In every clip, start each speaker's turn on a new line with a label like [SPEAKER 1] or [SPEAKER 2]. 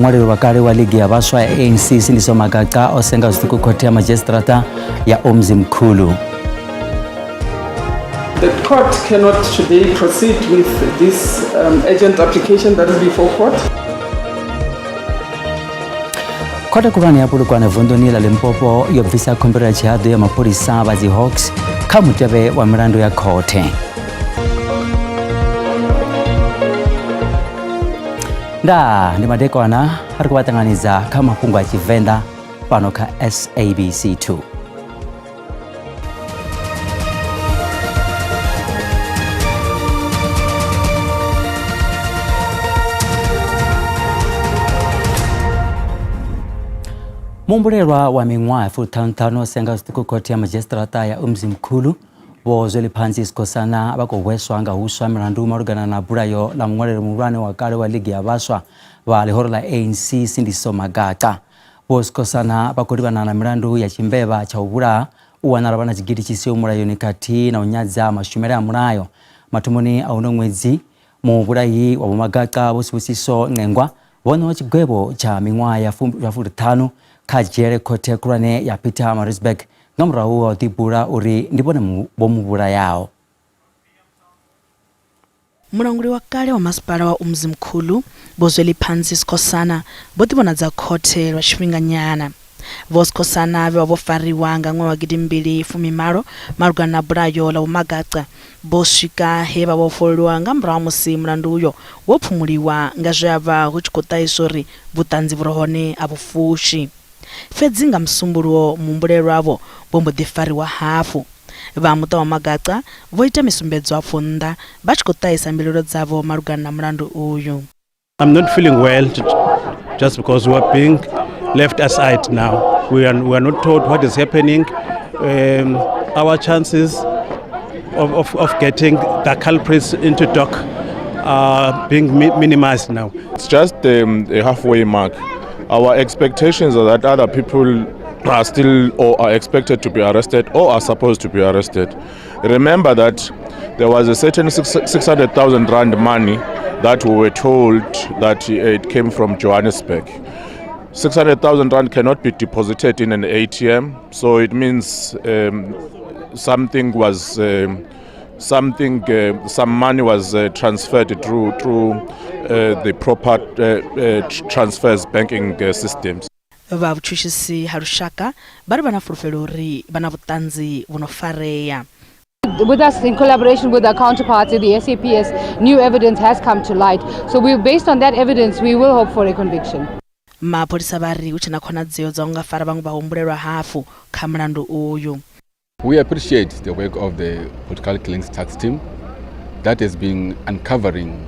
[SPEAKER 1] Muṅwaleli wa kale wa ligi ya vhaswa ya ANC Sindiso Magaqa o senga zwiṱuku khothe ya madzhisiṱiraṱa ya Umzimkhulu.
[SPEAKER 2] The court cannot today proceed with this urgent application that is before court.
[SPEAKER 1] Khothe khulwane ya Polokwane vunḓuni ḽa Limpopo yo bvisa khumbelo ya tshihaḓu ya mapholisa vha dzi Hawks kha mutevhe wa milandu ya khothe. Ndaa ndi madekwana ri khou vha ṱanganedza kha mafhungo a Tshivenḓa fhano kha SABC 2. Muhumbulelwa wa miṅwaha ya fuṱhanuṱhanu o senga zwiṱuku khothe ya madzhisiṱiraṱa ya Umzimkhulu Vho Zweliphansi Skhosana vha khou hweswa nga huswa milandu malugana na bulayo ḽa muṅwaleli muhulwane wa kale wa ligi ya vhaswa vha ḽihoro ḽa ANC Sindiso Magaqa. Vho Skhosana vha khou livhana na milandu ya tshimbevha tsha u vhulaha, u wanala vha na tshigidi tshi siho mulayoni khathihi na u nyadza mashumele a mulayo. Mathomoni a uno ṅwedzi, muvhulahi wa Vho Magaqa Vho Sibusiso Ncengwa vho ṋewa tshigwevho tsha miṅwaha ya fuṱhanu kha dzhele khothe khulwane ya Pietermaritzburg nga murahu ha u ḓibula uri ndi vhone vho mu vhulayaho.
[SPEAKER 3] Mulanguli wa kale wa masipala wa Umzimkhulu, Vho Zweliphansi Skhosana vho ḓivhonadza khothe lwa tshifhinganyana. Vho Skhosana vhe vha vho fariwa nga ṅwaha wa gidimbili fumi malo malugana na bulayo ḽa Vho Magaqa vho swika he vha vhofhololwa nga murahu ha musi mulandu uyo wo phumuliwa nga zwe ha vha hu tshi khou ṱahiswa uri vhuṱanzi vhu re hone a vhu fushi. Fhedzi nga Musumbuluwo muhumbulelwavho vho mbo ḓi fariwa hafhu. Vha muṱa wa Magaqa vho ita misumbedzo afho nnḓa vha tshi khou ṱahisa mbilaelo dzavho malugana na mulandu uyu.
[SPEAKER 4] I'm not feeling well just because we are being left aside now. We are not told what is happening. Our chances of getting the culprits into dock are being minimized now.
[SPEAKER 5] It's just a halfway mark. Our expectations are that other people are still or are expected to be arrested or are supposed to be arrested. Remember that there was a certain 600,000 rand money that we were told that it came from Johannesburg. 600,000 rand cannot be deposited in an ATM, so it means something was something some money was transferred through the proper transfers banking systems.
[SPEAKER 3] Vha vhutshutshisi ha lushaka vha ri vha na fulufhelo uri vha na vhuṱanzi vhu no farea.
[SPEAKER 6] With us, in collaboration with our counterparts in the SAPS, new evidence has come to light. So we, based on that evidence, we will hope for a conviction.
[SPEAKER 3] Mapholisa vha ri hu tshe na khonadzeo dza u nga fara vhaṅwe vhahumbulelwa hafhu kha mulandu uyu.
[SPEAKER 7] We appreciate the work of the Political Killings Task Team that has been uncovering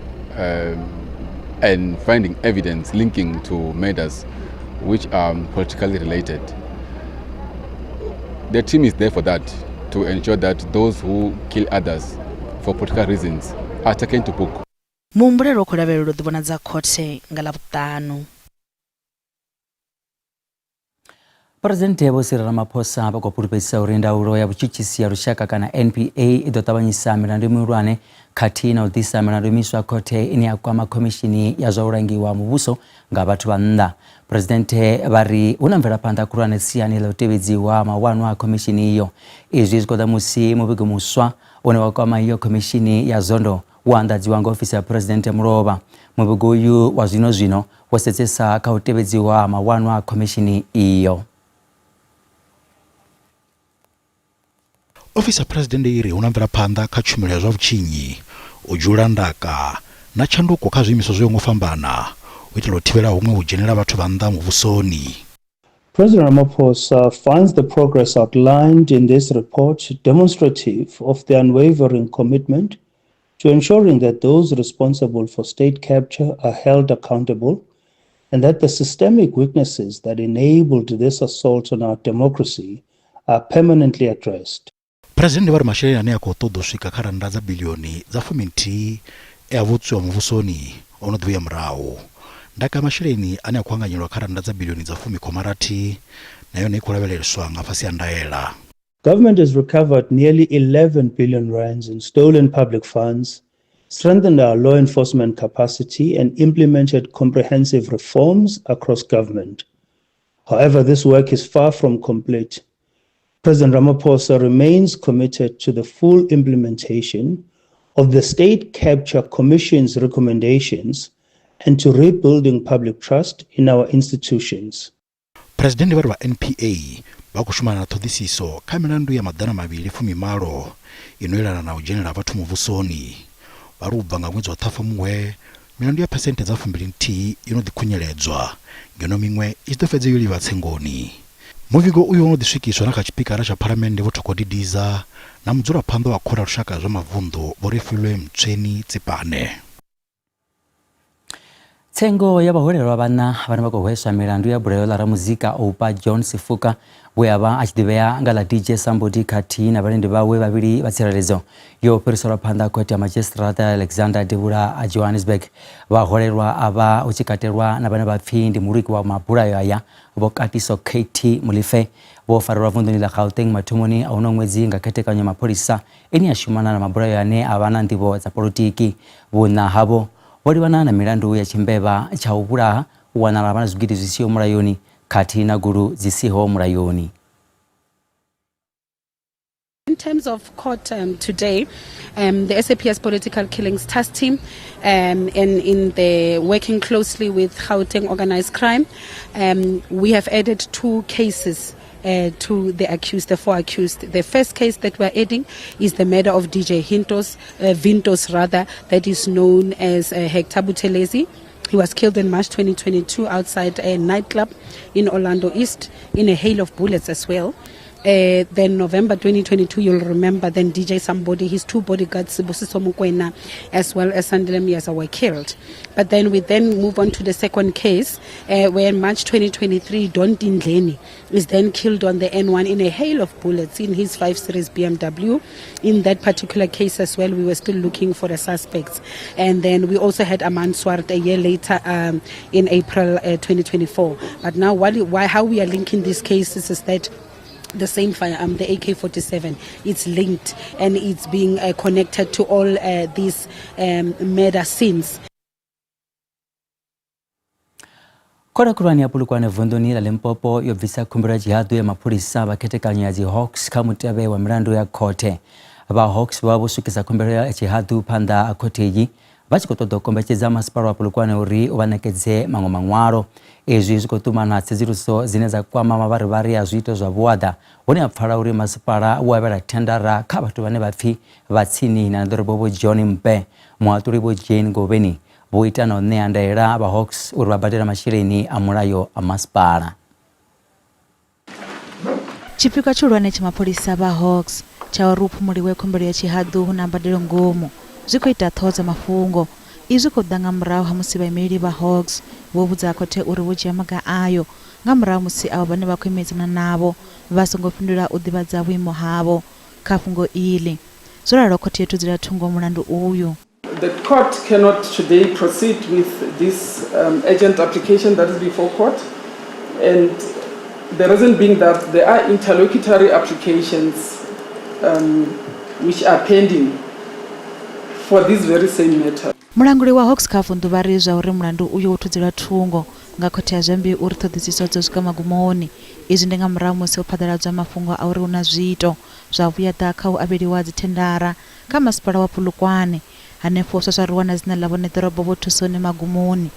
[SPEAKER 7] and finding evidence linking to murders which are politically related. The team is there for that, to ensure that those who kill others for political reasons are taken to book.
[SPEAKER 3] Muhumbulelwa u khou lavhelelwa u ḓivhonadza khothe nga Ḽavhuṱanu.
[SPEAKER 1] Phresidennde Vho Cyril Ramaphosa vha khou fhulufhedzisa uri ndaulo ya vhutshutshisi ya lushaka kana NPA i ḓo ṱavhanyisa milandu mihulwane khathihi na u ḓisa milandu miswa khothe ine ya kwama khomishini ya zwa u langiwa ha muvhuso nga vhathu vha nnḓa. Phresidennde vha ri hu na mvelaphanḓa khulwane siani ḽa u tevhedziwa mawanwa a khomishini iyo. Izwi zwi khou ḓa musi muvhigo muswa une wa kwama iyo khomishini ya Zondo wo anḓadziwa nga ofisi ya Phresidennde mulovha. Muvhigo uyu wa zwino-zwino wo sedzesa kha u tevhedziwa ha mawanwa a khomishini iyo.
[SPEAKER 8] Ofisi ya Phresidennde i ri hu na mvelaphanḓa kha tshumelo ya zwa vhutshinyi, u dzhiulula ndaka na tshanduko kha zwiimiswa zwo yaho nga u fhambana u itela u thivhela huṅwe u dzhenela vhathu vha nnḓa muvhusoni.
[SPEAKER 9] President Ramaphosa finds the progress outlined in this report demonstrative of the unwavering commitment to ensuring that those responsible for state capture are held accountable and that the systemic weaknesses that enabled this assault on our democracy are permanently addressed.
[SPEAKER 8] Phresidennde vha ri masheleni ane a khou ṱoḓa u swika kha rannda dza biḽioni dza fuminthihi e a vha o tswiwa muvhusoni o no ḓi vhuya murahu. Ndaka ya masheleni ane a khou anganyelwa kha rannda dza biḽioni dza fumi khoma rathi na yone i khou lavheleswa nga fhasi ha ndaela.
[SPEAKER 9] Government has recovered nearly 11 billion rands in stolen public funds. strengthened our law enforcement capacity, and implemented comprehensive reforms across government. However, this work is far from complete. President Ramaphosa remains committed to the full implementation of the State Capture Commission's recommendations and to rebuilding public trust in our institutions.
[SPEAKER 8] Phresidennde vha ri vha NPA vha khou shumana na ṱhoḓisiso kha milandu ya 218 ino elana na u dzhenela ha vhathu muvhusoni. Vha ri u bva nga ṅwedzi wa Ṱhafamuhwe, milandu ya phesenthe dza 21 yo no ḓi khunyeledzwa, ngeno miṅwe i tshi ḓo fhedza yo livha tsengoni. Muvhigo uyu wo no ḓi swikiswa na kha Tshipikara tsha Phalamennde Vho Thoko Didiza na Mudzulaphanḓa wa Khoro ya Lushaka ya zwa Mavunḓu Vho Refilwe Mtsweni Tsipane.
[SPEAKER 1] Tsengo ya vhaholelwa vhaṋa vhane vha khou hweswa milandu ya bulayo ḽa ramuzika Oupa John Sifuka we a vha a tshi ḓivhea nga ḽa DJ Sambodi khathihi na vhalindi vhawe vhavhili vha tsireledzo yo fhiriselwa phanḓa khothe ya madzhisiṱiraṱa ya Alexander Devhula a Johannesburg. Vhaholelwa avha hu tshi katelwa na vhane vha pfi ndi mulwiki wa mabulayo aya Vho Katiso KT Molefe vho farelwa vunḓuni ḽa Gauteng mathomoni a uno ṅwedzi nga khethekanyo ya mapholisa ine ya shumana na mabulayo ane a vha na nḓivho dza polotiki. Vhuṋa havho vho livhana na milandu ya tshimbevha tsha u vhulaha, u wanala vha na zwigidi zwi siho mulayoni khathihi na gulu dzi siho mulayoni.
[SPEAKER 10] In terms of court today, the SAPS Political Killings Task Team, and in the working closely with Gauteng Organized Crime, we have added 2 cases to the accused, the 4 accused. The first case that we're adding is the murder of DJ Vintos rather, that is known as Hector Buthelezi. He was killed in March 2022 outside a nightclub in Orlando East in a hail of bullets as well. Then November 2022, you'll remember, then DJ Sambodi, his 2 bodyguards, Sibusiso Mokoena, as well as Sandile Myeza, were killed. But then we then move on to the second case, where in March 2023, Don Tindleni is then killed on the N1 in a hail of bullets in his 5 Series BMW. In that particular case as well, we were still looking for the suspects. And then we also had Aman Swart a year later, in April 2024. But now how we are linking these cases is that the same firearm, the AK-47, it's linked and it's being connected to all these murder scenes.
[SPEAKER 1] Khoro khulwane ya Polokwane vunḓuni ḽa Limpopo yo bvisa khumbelo ya tshihaḓu ya mapholisa vha khethekanyo ya dzi Hawks kha mutevhe wa milandu ya khothe. Vha Hawks vho vha vho swikisa khumbelo ya tshihaḓu phanḓa ha khothe iyi vha tshi khou ṱoḓa u kombetshedza masipala wa Polokwane uri u vha ṋekedze maṅwe maṅwalo. Izwi zwi khou ṱumana tsedzuluso dzine dza kwama mavharivhari a zwiito zwa vhuaḓa hune ha pfala uri masipala wo avhela thendara kha vhathu vhane vha pfi vha tsini na ḓorobo Vho John Mpe. Muhaṱuli Vho Jane Ngoveni vho ita na u ṋea ndaela vha Hawks uri vha badele masheleni a mulayo a masipala.
[SPEAKER 3] Tshipikwa tshihulwane tsha mapholisa vha Hawks tsha uri hu phumuliwe khumbelo ya tshihaḓu hu na mbadelo ngomu zwi khou ita ṱhoho dza mafhungo. Izwi zwi khou ḓa nga murahu ha musi vhaimeleli vha Hawks vho vhudza khothe uri vho dzhia maga ayo nga murahu musi avho vhane vha khou imedzana navho vha songo fhindula u ḓivhadza vhuimo havho kha fhungo iḽi. Zwo ralo khothe yo thudzela thungo mulandu uyu.
[SPEAKER 2] The court cannot today proceed with this urgent application that is before court, and the reason being that there are interlocutory applications which are pending for this very same matter.
[SPEAKER 3] Mulanguli wa Hawks kha vunḓu vha ri zwa uri mulandu uyo wo thudzelwa thungo nga khothe ya zwi ambi uri ṱhoḓisiso dzo swika magumoni. Izwi ndi nga murahu musi ho phaḓaladzwa mafhungo a uri hu na zwiito zwa vhuyaḓa kha u avheliwa dzithendara kha masipala wa Polokwane. Hanefho swaswariwa na dzina ḽa vhone ḓorobo Vho Thusoni Magumoni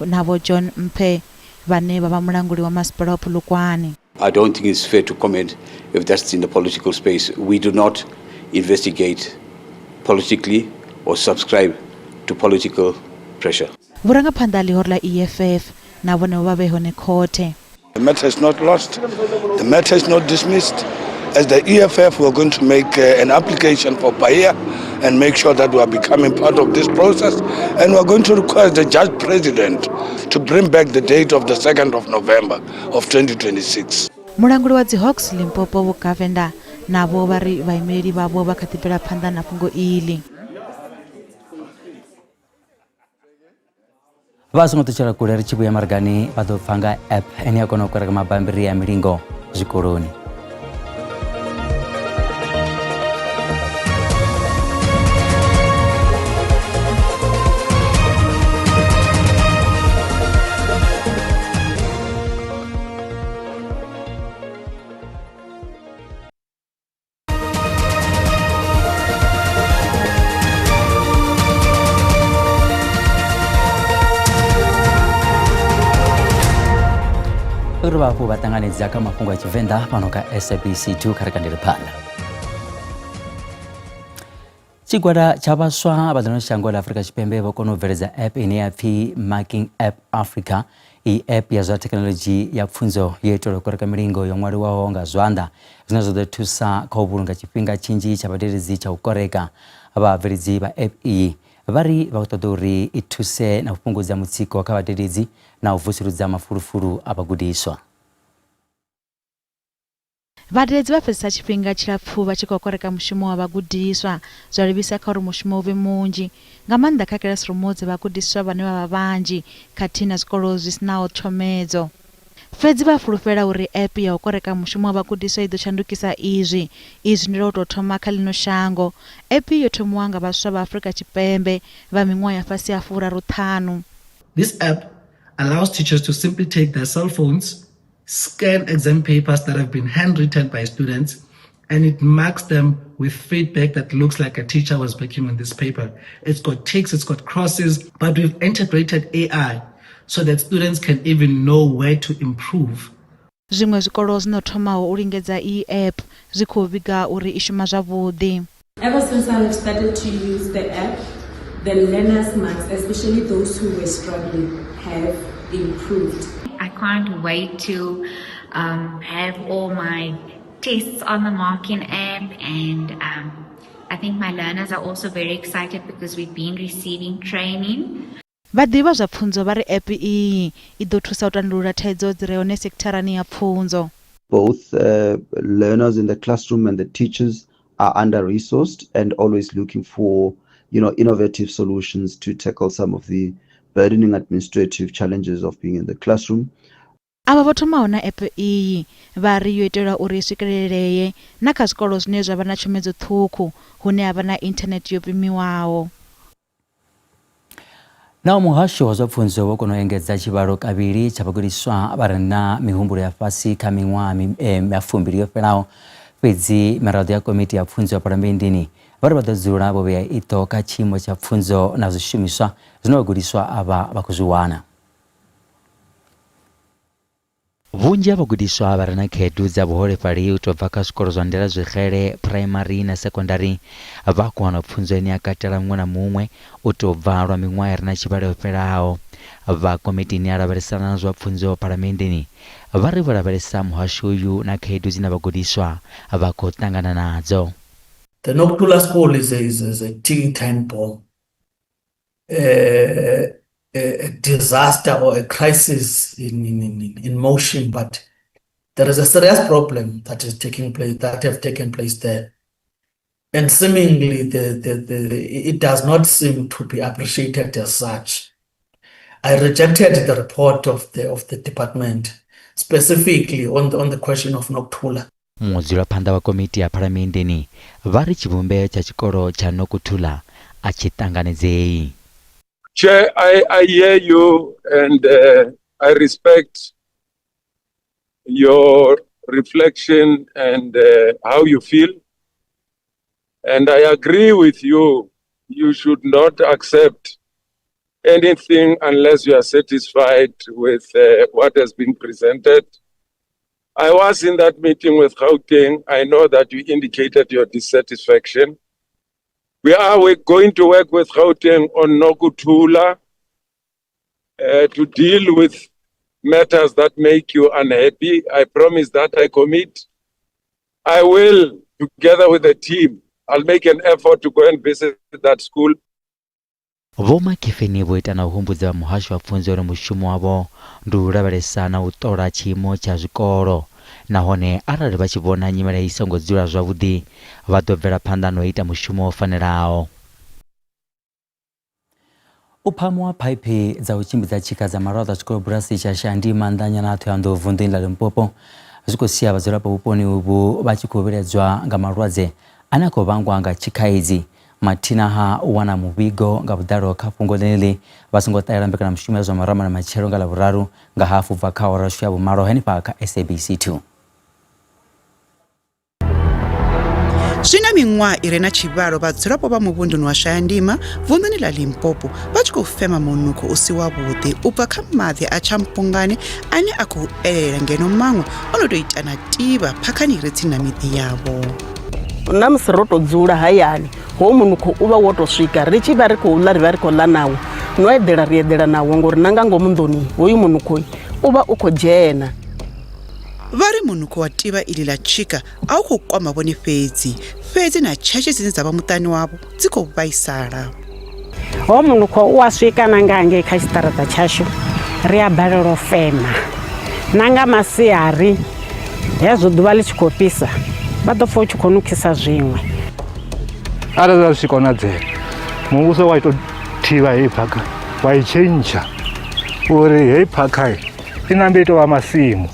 [SPEAKER 3] na Vho John Mphe vhane vha vha mulanguli wa masipala wa Polokwane.
[SPEAKER 11] I don't think it's fair to comment if that's in the political space. We do not investigate politically or subscribe to political pressure.
[SPEAKER 3] Vhurangaphanḓa ha ḽihoro ḽa EFF na vhone vho vha vhe hone khothe.
[SPEAKER 12] The matter is not lost. The matter is not dismissed. As the EFF, we are going to make an application for PAIA and make sure that we are becoming part of this process. And we are going to request the judge president to bring back the date of the 2nd of November of 2026.
[SPEAKER 3] Mulanguli wa dzi Hawks Limpopo Vho Govender navho vha ri vhaimeleli vhavho vha kha ḓi bvela phanḓa na fhungo iḽi.
[SPEAKER 1] Vha songo ṱutshela kule ri tshi vhuya margani vha ḓo pfa nga app ine ya kona u kereka mabambiri ya milingo zwikoloni. Ri dovha hafhu vha ṱanganedza kha mafhungo a Tshivenḓa fhano kha SABC 2 kha ri kandele phanḓa. Tshigwada tsha vhaswa vha ḽino shango ḽa Afrika Tshipembe vho kona u bveledza app ine ya pfi Marking App Africa. Iyi app ya zwa thekhinoḽodzhi ya pfunzo yo itelwa u koreka milingo yo ṅwaliwaho nga zwanḓa, zwine zwa ḓo thusa kha u vhulunga tshifhinga tshinzhi tsha vhadededzi tsha u koreka. Vhabveledzi vha app iyi vha ri vha khou ṱoḓa uri i thuse na u fhungudza mutsiko kha vhadededzi na u vusuludza mafulufulu a vhagudiswa.
[SPEAKER 3] Vhadededzi vha fhedzesa tshifhinga tshilapfu vha tshi khou koreka mushumo wa vhagudiswa, zwa livhisa kha uri mushumo u vhe munzhi, nga maanḓa kha kilasirumu dza vhagudiswa vhane vha vha vhanzhi khathihi na zwikolo zwi si naho tshomedzo. Fhedzi vha fulufhela uri app ya u koreka mushumo wa vhagudiswa i ḓo shandukisa izwi. Izwi ndi lwa u tou thoma kha ḽino shango. App iyi yo thomiwa nga vhaswa vha Afrika Tshipembe vha miṅwaha ya fhasi ha furaru-ṱhanu.
[SPEAKER 13] This app allows teachers to simply take their cell phones, scan exam papers that have been handwritten by students, and it marks them with feedback that looks like a teacher was working on this paper. It's got ticks, it's got crosses, but we've integrated AI so that students can even know where to improve.
[SPEAKER 3] Zwiṅwe zwikolo zwi no thomaho u lingedza iyi app zwi khou vhiga uri i shuma zwavhuḓi.
[SPEAKER 14] Ever since I have started to use the app, the learners' marks, especially those who were struggling, have improved.
[SPEAKER 15] I can't wait to have all my tests on the Markin app, and I think my learners are also very excited because we've been receiving training.
[SPEAKER 3] Vhaḓivhi vha zwa pfunzo vha ri app iyi i ḓo thusa u tandulula thaidzo dzi re hone sektharani ya pfunzo.
[SPEAKER 16] Both learners in the classroom and the teachers are under-resourced and always looking for innovative solutions to tackle some of the burdening administrative challenges of being in the classroom.
[SPEAKER 3] Avha vho thomaho na app iyi vha ri yo itelwa uri i swikelelee na kha zwikolo zwine zwa vha na tshomedzo ṱhukhu hune ha vha na inthanethe yo pimiwaho.
[SPEAKER 1] Naho muhasho wa zwa pfunzo wo kona u engedza tshivhalo kavhili tsha vhagudiswa vha re na mihumbulo ya fhasi kha miṅwaha ya fumbili yo fhelaho, fhedzi miraḓo ya komiti ya pfunzo ya Phalamenndeni vha ri vha ḓo dzula vho vhea iṱo kha tshiimo tsha pfunzo na zwishumiswa zwine vhagudiswa avha vha khou zwi wana. Vhunzhi ha vhagudiswa vha re na khaedu dza vhuholefhali u tou bva kha zwikolo zwa Ndela Zwixele Phuraimari na Sekondari vha khou wana pfunzo ine ya katela muṅwe na muṅwe u tou bva lwa miṅwaha i re na tshivhalo yo fhelaho. Vha komiti ine ya lavhelesana na zwa pfunzo Phalamenndeni vha ri vho lavhelesa muhasho uyu na khaedu dzine vhagudiswa vha khou ṱangana nadzo.
[SPEAKER 17] The Nokuthula School is a ticking time bomb. A disaster or a crisis in motion, but there is a serious problem that is taking place, that have taken place there. And seemingly it does not seem to be appreciated as such. I rejected the report of the department, specifically on the question of Nokuthula.
[SPEAKER 1] Mudzulaphanḓa wa komiti ya Phalamenndeni vha ri tshivhumbeo tsha tshikolo tsha Nokuthula a tshi ṱanganedzei.
[SPEAKER 18] Chair, I hear you and I respect your reflection and how you feel. And I agree with you. You should not accept anything unless you are satisfied with what has been presented. I was in that meeting with Gauteng. I know that you indicated your dissatisfaction. We are going to work with Gauteng on Nokuthula to deal with matters that make you unhappy. I promise that I commit. I will, together with the team, I'll make an effort to go and visit that school.
[SPEAKER 1] Vho Makhefeni vho ita na u humbudza vha muhasho wa pfunzo uri mushumo wavho ndi u lavhelesa na u ṱola tshiimo tsha zwikolo nahone arali vha tshi vhona nyimele i songo dzula zwavhuḓi vha ḓo bvela phanḓa na u ita mushumo wo fanelaho. U phamuwa phaiphi dza u tshimbidza tshika dza malwadze a tshikolobulasi tsha Shandi maanḓanyana a Thohoyandou vunḓuni ḽa Limpopo zwi khou sia vhadzulapo vhuponi uvhu vha tshi khou vhiledzwa nga malwadze ane a khou vhangwa nga tshikha idzi. Mathina ha u wana muvhigo nga vhuḓalo kha fhungo ḽeneḽi vha songo ṱalela mbekanyamushumo ya zwa marama na matshelo nga Ḽavhuraru nga hafu bva kha awara yashu ya vhumalo henefha kha SABC 2.
[SPEAKER 19] Zwi na miṅwaha i re na tshivhalo vhadzulapo vha muvhunduni wa Shayandima vunḓuni ḽa Limpopo vha tshi khou fema munukho u si wavhuḓi u bva kha maḓi a Tshampungane ane a khou elela ngeno maṅwe o no tou ita na tivha phakhani i re tsini na miḓi yavho.
[SPEAKER 20] Na musi ro tou dzula hayani hoyu munukho u vha wo tou swika, ri tshi vha ri khou ḽa ri vha ri khou ḽa nawo, no eḓela ri eḓela nawo ngori na nga ngomu nḓuni hoyu munukho u vha u khou dzhena.
[SPEAKER 19] Vha ri munukho wa tivha iḽi ḽa tshika a u khou kwama vhone fhedzi, fhedzi na tshetshe dzine dza vha muṱani wavho dzi khou vhaisala.
[SPEAKER 21] Ho munukho u a swika na nga hangei kha tshiṱaraṱa tshashu, ri a balelwa u fema. Na nga masiari hezwo ḓuvha ḽi tshi khou fhisa, vha ḓo pfa u tshi khou nukhisa zwiṅwe.
[SPEAKER 22] Arali zwa zwi tshi konadzea, muvhuso wa tou thivha heyi phakha, wa i tshentsha uri heyi phakha i nambe i tou vha masimu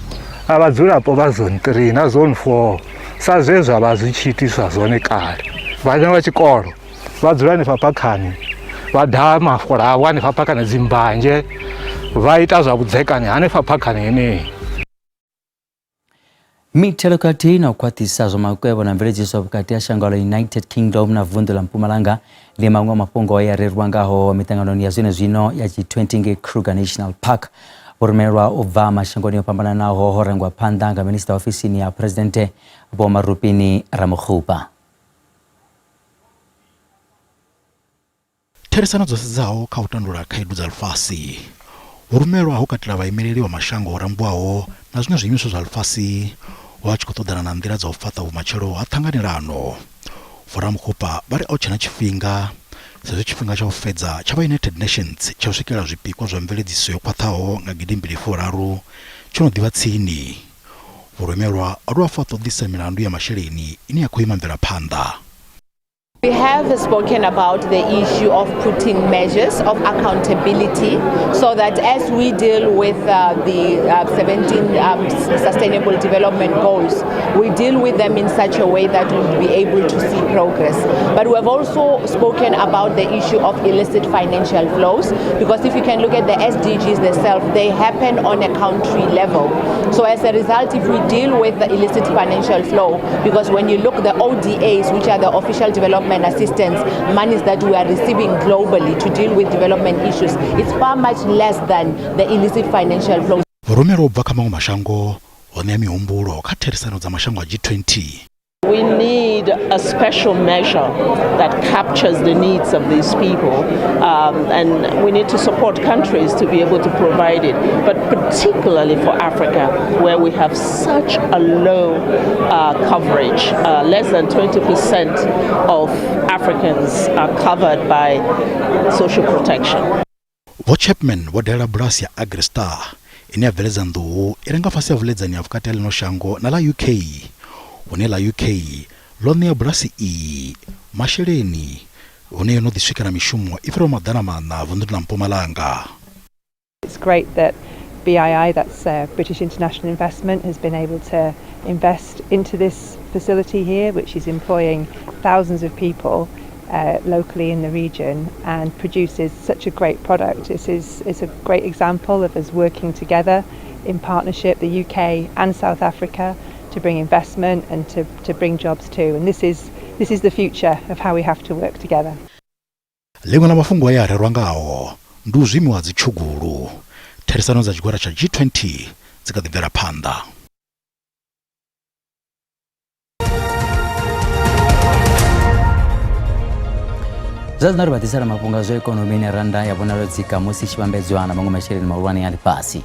[SPEAKER 22] a vhadzulapo vha zone 3 na zone 4 sa zwe zwa vha zwi tshi itiswa zwone kale. Vhana vha tshikolo vha dzula hanefha phakhani, vha daha mafola avho hanefha phakhani, dzimbanzhe, vha ita zwa vhudzekani hanefha phakhani henei.
[SPEAKER 1] Mithelo khathihi na u khwaṱhisa zwa makwevho na mveledziso vhukati ha shango ḽa United Kingdom na vunḓu ḽa Mpumalanga ndi maṅwe a mafhungo e a rerwa ngaho miṱanganoni ya zwenezwino ya G20 ngei Kruger National Park. Vho rumelwa u bva mashangoni o fhambananaho ho rangwa phanḓa nga minisiṱa ofisini ya Phresidennde Vho Marupini Ramokgopa.
[SPEAKER 8] Therisano dzo sedzaho kha u tandulula khaedu dza ḽifhasi. Hu rumelwa ho katela vhaimeleli vha mashango o rambiwaho na zwiṅwe zwiimiswa zwa ḽifhasi vho vha tshi khou ṱoḓana na nḓila dza u fhaṱa vhumatshelo ha ṱhanganelano. Vho Ramokgopa vha ri a hu tshena tshifhinga, sa izwi tshifhinga tsha u fhedza tsha vha United Nations tsha u swikelela zwipikwa zwa mveledziso yo khwaṱhaho nga gidimbili furaru tsho no ḓi vha tsini. Vho rumelwa lu a fa ṱoḓisa milandu ya masheleni ine ya khou ima mvelaphanḓa.
[SPEAKER 23] We have spoken about the issue of putting measures of accountability so that as we deal with the 17 Sustainable Development Goals, we deal with them in such a way that we'll be able to see progress. But we have also spoken about the issue of illicit financial flows, because if you can look at the SDGs themselves, they happen on a country level. So as a result, if we deal with the illicit financial flow, because when you look at the ODAs, which are the official development assistance, monies that we are receiving globally to deal with development issues, it's far much less than the illicit financial flows.
[SPEAKER 8] Vho rumelwa u bva kha maṅwe mashango ho ṋea mihumbulo kha therisano dza mashango a G20.
[SPEAKER 24] We need a special measure that captures the needs of these people, and we need to support countries to be able to provide it, but particularly for Africa, where we have such a low coverage. Less than 20% of Africans are covered by social protection.
[SPEAKER 8] Vho Chapman vho dalela bulasi ya AgriStar ine ya bveledza nḓuhu i re nga fhasi ha vhuḽedzani ha vhukati ha ḽino shango na ḽa UK, hune ḽa UK ḽo ṋea bulasi iyi masheleni hune yo no ḓi swika na mishumo i fhiraho 400 vunḓuni ḽa Mpumalanga.
[SPEAKER 25] It's great that BII, that's British International Investment, has been able to invest into this facility here, which is employing thousands of people locally in the region and produces such a great product. This is a great example of us working together in partnership, the UK and South Africa, to bring investment and to bring jobs too. And this is the future of how we have to work together.
[SPEAKER 8] Ḽiṅwe ḽa mafhungo e a rerwa ngaho ndi u zwimiwa ha dzitshugulu. Therisano dza tshigwada tsha G20 dzi kha ḓi bvela phanḓa.
[SPEAKER 1] Zwa zwino ri vha ḓisela mafhungo a zwa ikonomi ine randa ya vhonala yo dzika musi i tshi vhambedzwa na maṅwe masheleni mahulwane a ḽifhasi.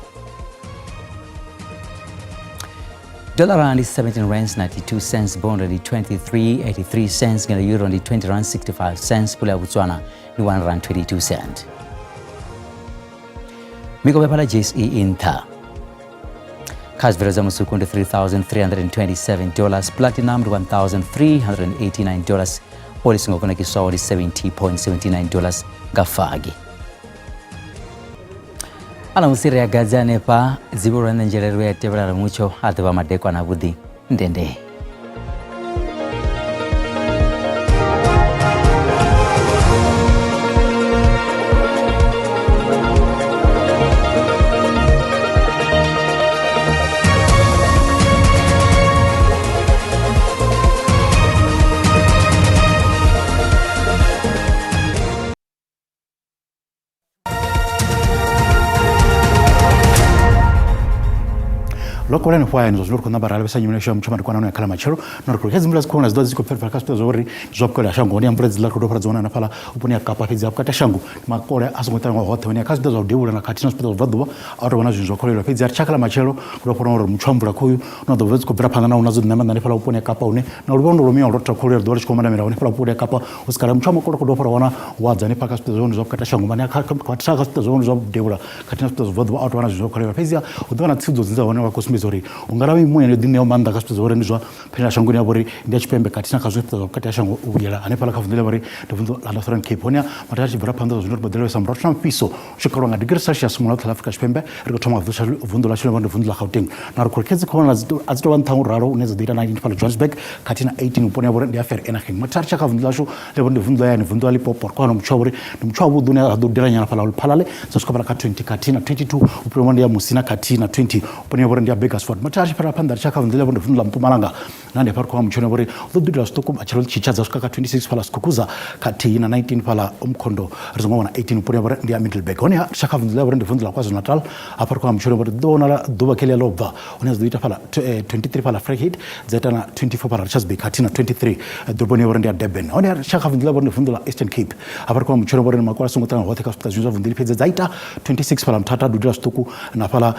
[SPEAKER 1] Dollar ndi 17 rands 92 cents, bond ndi 23.83 cents, ngeno euro ndi 20 rand 65 cents, pula ya Botswana ndi 1 rand 22 cent. Mikovhe fhala JSE i nṱha. Kha zwibveledzwa musuku ndi $3,327, platinum ndi $1,389, oli songo kunakiswaho ndi $70.79 nga fagi. Ana musi ri a gadze hanefha dzivhulwa ṋenzhelelo ya tevhela ri mutsho a ḓovha madekwana avhuḓi ndende.
[SPEAKER 8] Ḽo kola henefho hayani zwa zwino ri khou ṋamba ra lavhelesa nyimele yashu ya mutsho madekwana ano ya kha ḽa matshelo na ri khou kha dzi mvula dzi khou vhona dzi ḓo dzi khou fhela kha zwipiḓa zwa uri ndi zwa vhukale ha shango hone ya mvula dzi ḽa ri khou dovha ra dzi wana hanefhaḽa vhuponi ha Kapa fhedzi ha vhukati ha shango makole a songo ṱangwa hoṱhe hone kha zwipiḓa zwa devhula na khathihi na zwipiḓa zwa bvaḓuvha a tou vha na zwinzhi zwa kholelwa fhedzi a ri tshaka ḽa matshelo ri fhona uri mutsho wa mvula khoyu na ḓo bva dzi khou bvela phanḓa na una dzo ḓi ṋama hanefhaḽa vhuponi ha Kapa hune na luvhondo lwo miyaho lwo ta kholelwa ḓuvha ḽi tshi khou mandamela hanefhaḽa vhuponi ha Kapa hu si kale mutsho wa makole khou dovha ra wana wa dza hanefha kha zwipiḓa zwa zwa vhukati ha shango mane kha zwipiḓa zwa zwa devhula khathihi na zwipiḓa zwa bvaḓuvha a tou vha na zwinzhi zwa kholelwa fhedzi hu ḓo vha na tsivhudzo dzine dza hone vha khou sumbedza uri hu nga lavha mimuya yo ḓi ṋeaho maanḓa kha zwipiḓa zwa uri ndi zwa phela shangoni ya vhori ndi ya tshipembe khathihi na kha zwiṅwe zwipiḓa zwa vhukati ha shango u vhuyela hanefhaḽa kha vunḓu ḽa vhori ndi vunḓu ḽa Northern Cape. Honeha mathada a tshi bvela phanḓa zwa zwino ri mbo ḓi lavhelesa murahu na mufhiso u tshi kalwa nga digiri Celsius muṅwe ḽa Afrika Tshipembe ri khou thoma vunḓu ḽashu ḽa ndi vunḓu ḽa Gauteng na ri khou khedzi khou a dzi tou vha nṱha ngo ralo une dza ḓo ita 19 fhaḽa Johannesburg khathihi na 18 vhuponi ha vhori ndi ya Vereeniging. Mathada ri tshi ya kha vunḓu ḽashu ḽa vhori ndi vunḓu ḽa yani vunḓu ḽa Limpopo ri khou wana mutsho wa vhori ndi mutsho wavhuḓi une ha ḓo dela nyana fhaḽa Lephalale dza swika fhaḽa kha 20 khathihi na 22 vhuponi ndi ya Musina khathihi na 20 vhuponi ha vhori ndi ya Burgersfort. Mathada a tshi fhela phanḓa ri tshi ya kha vunḓu ḽa vhori ndi vunḓu ḽa Mpumalanga na hanefha ri khou wana mutsho une vhori u ḓo dudela zwiṱuku matshelo ḽi tshi tsha dza swika kha 26 fhaḽa Skukuza khathihi na 19 fhaḽa Umkhondo ri songo wana 18 vhuponi ha vhori ndi ya Middelburg. Honeha ri tshi ya kha vunḓu ḽa vhori ndi vunḓu ḽa KwaZulu-Natal hafha ri khou wana mutsho une vhori ḓo vhonala ḓuvha kheḽia ḽo bva hune dza ḓo ita fhaḽa 23 fhaḽa Vryheid dza ita na 24 fhaḽa Richards Bay khathihi na 23 ḓoroboni ya vhori ndi ya Durban. Honeha ri tshi ya kha vunḓu ḽa vhori ndi vunḓu ḽa Eastern Cape hafha ri khou wana mutsho une vhori makole a songo ṱangana hoṱhe kha zwipiḓa zwinzhi zwa vunḓu ḽi fhedzi dza ita 26 fhaḽa Mthatha dudela zwiṱuku na fhaḽa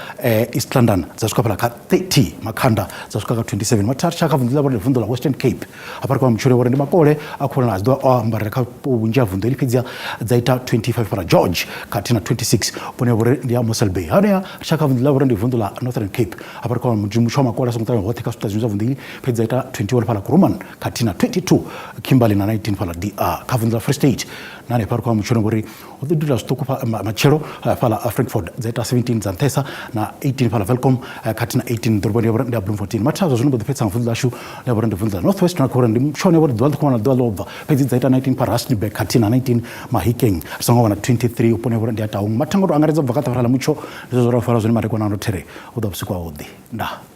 [SPEAKER 8] East London dza swika fhaḽa kha 30 Makhanda dza swika kha 27 mathada ri tshi ya kha vunḓu ḽa vhori ndi vunḓu ḽa Western Cape hafha ri khou wana mutsho une vhori ndi makole a khou vhonala a dzi ḓo o ambarela kha vhunzhi ha vunḓu heḽi fhedzi dza ita 25 fhaḽa George khathihi na 26 vhuponi ha vhori ndi ya Mossel Bay. Honeha ri tshi ya kha vunḓu ḽa vhori ndi vunḓu ḽa Northern Cape hafha ri khou wana mutsho wa makole a songo ṱangana hoṱhe kha zwipiḓa zwinzhi zwa vunḓu heḽi fhedzi dza ita 21 fhaḽa Kuruman khathihi na 22 Kimberley na 19 fhaḽa DR kha vunḓu ḽa Free State na hanefha ri khou wana mutsho une vhori hu ḓo dudela zwiṱuku matshelo fhaḽa Frankfurt dza ita 17 dza nṱhesa na 18 fhaḽa Welkom khathihi na 18 ḓoroboni ya vhori ndi ya Bloemfontein. Mathada zwa zwino mbo ḓi fhedzisa nga vunḓu ḽashu ḽa vhori ndi vunḓu ḽa North West na khou uri ndi tshone vhori ḓuvha ḽi khou wana ḓuvha ḽo bva fhedzi dza ita 19 fha Rustenburg khathihi na 19 Mahikeng ri songo wana 23 vhuponi ha vhori ndi ya Taung. Mathango to angaredza u bva kha ṱafhala ḽa mutsho ndi zwe zwo ra fara zwone madekwana ano there u ḓo vhusiku havhuḓi ndaa.